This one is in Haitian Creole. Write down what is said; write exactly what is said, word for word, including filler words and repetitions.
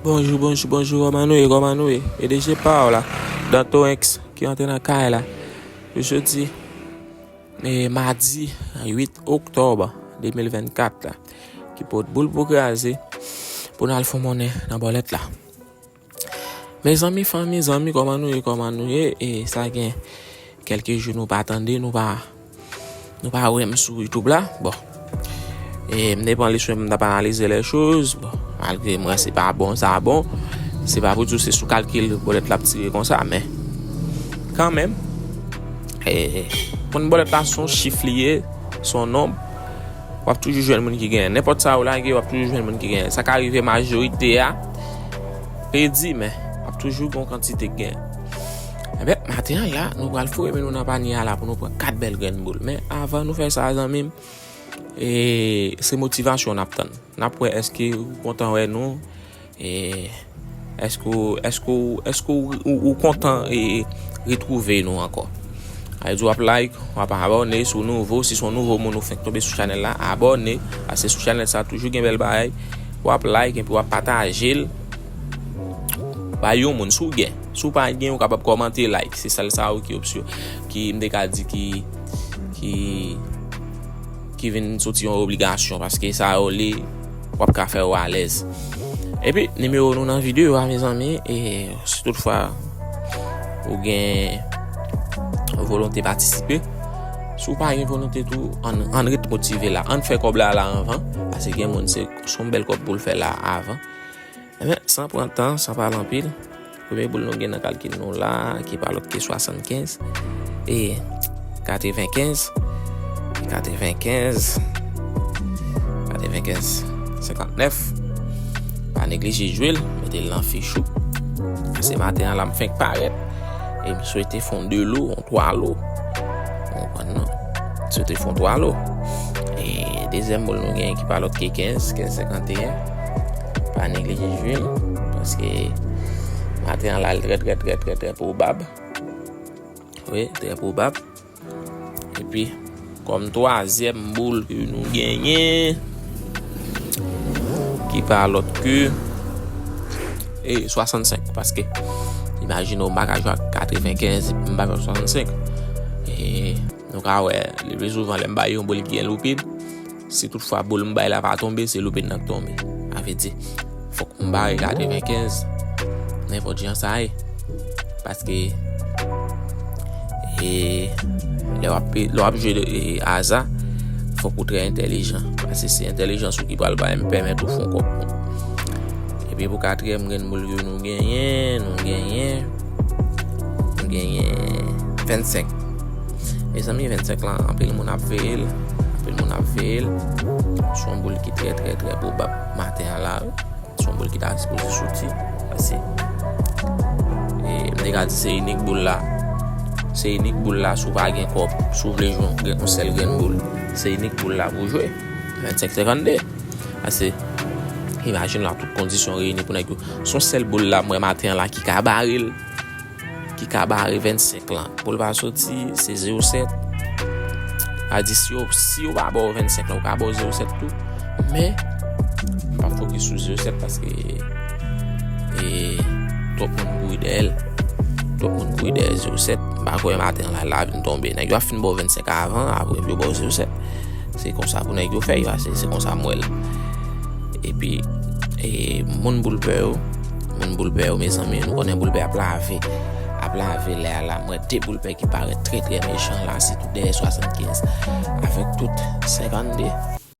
Bonjou, bonjou, bonjou, kòman nou ye, kòman nou ye? P D G pa w la, Danto X, ki antre nan kay la. Jodi, e, madi uit oktòb de mil vennkat la, ki pot boul pou kraze, pou n al fè monnen nan bòlèt la. Mezanmi, fanmi, zanmi, kòman nou ye, kòman nou ye? E sa gen kèlke jou nou pa tande, nou pa, nou pa wè m sou YouTube la. Bon. E m te pran li sou m t ap analize lè choz. Bon, malgre m wè se pa bon, sa bon. Se pa pou di w se sou kalkil bòlèt la ap tire konsa, men kanmenm, e, konn bòlèt la se yon chif li ye, se yon nonb. W ap toujou jwenn moun ki genyen. Nenpòt sa ou lage, w ap toujou jwenn moun ki genyen. Sa ka rive majorite a pèdi, men w ap toujou gen yon kantite ki genyen. Enben, maten an la, nou pral foure men nou nan panye a la pou nou pran kat bèl grenn boul. Men avan nou fè sa, zanmi m, e, se motivasyon n ap tann. N ap wè èske ou kontan wè nou, e, èske w, èske w, èske w, ou, ou kontan, e, retwouve nou ankò? Sa vle di w ap like, w ap abòne si w nouvo, si se yon nouvo moun ou fenk tonbe sou chanèl la, abòne, paske sou chanèl sa toujou gen bèl bagay. W ap like epi w ap pataje l. Bay yon moun, si w gen. Si w pa gen, ou kapab kòmante, like. Se sèl sa yo ki opsyon, ki m te ka di ki, ki, ki vin soti yon obligasyon, paske sa yo li, w ap ka fè yo alèz. Epi, nimewo nou nan videyo a, mezanmi, e si toutfwa ou gen volonte patisipe, si w pa gen volonte tou, ann, ann ret motive la, ann fè kòb la la anvan, paske gen moun se, se yon bèl kòb pou l fè la avan. Enben, san pran tan, san pale anpil, premye boul nou gen nan kalkil nou la, ki pa lòt ke swasannkenz, e katrevenkenz, katrevenkenz, katrevenkenz, senkantnèf. Pa neglije jwe l, mete l nan fich ou. Paske maten an la, m fenk parèt. E m swete fè yon de lo, yon twa lo. Ou konprann, non? M swete fè yon twa lo. E dezyèm boul nou gen ki pa lòt ke kenz, kenz senkanteyen. Pa neglije jwe l, paske maten an la, l trè, trè, trè, trè, trè pwobab. Wi, trè pwobab. Epi, kòm twazyèm boul ke nou genyen, ki pa lòt ke, e, swasannsenk, paske, imajine w, m pa ka jwe ak katrevenkenz, m pa jwe ak swasannsenk. E, nou ka wè, le pli souvan, lè m bay yon boul ki gen loupib, si toutfwa boul m bay la pa tonbe, se loupib nan k tonbe. Sa vle di, fòk m bare katrevenkenz, nenpòt jan sa ye. Paske, e, lè w ap, lè w ap jwe, e, aza, fòk ou trè entèlijan. Paske se entèlijans ou ki pral bay, pèmèt ou fè yon kòb. Epi pou katriyèm grenn boul ke nou genyen, nou genyen, nou genyen vennsenk. Mezanmi, vennsenk lan, anpil moun ap veye l, anpil moun ap veye l. Se yon boul ki trè, trè, trè pwobab maten an la, wi. Se yon boul ki ta sipoze soti. Paske, e, m te ka di se inik boul la. Se inik boul la, si w pa gen kòb, si w vle jwe yon, yon sèl grenn boul, se inik boul la pou w jwe. Vennsenk senkannde. Paske, imajine la, tout kondisyon reyini pou nèg yo. Se yon sèl boul la, m wè maten an la, ki ka bare l. Ki ka bare vennsenk lan. Pou l pa soti, se zewo sèt. Sa di, si yo, si yo pa ba w vennsenk lan, yo ka ba w zewo sèt tou. Men, m p ap fokis sou zewo sèt paske, e, twòp moun kouri dèyè l. Twòp moun kouri dèyè zewo sèt. M pa kwè maten an la, la vin tonbe. Nèg yo ap fin ba w vennsenk avan, apre yo ba w zewo sèt. Se konsa pou nèg yo fè yo, se, se konsa m wè l. Epi, e, moun boul pè yo, moun boul pè yo, mezanmi, nou konnen boul pè ap lave, ap lave lè a la. M wè de boul pè ki parèt trè, trè mechan la, sitou dèyè swasannkenz. Avèk tout senkannde,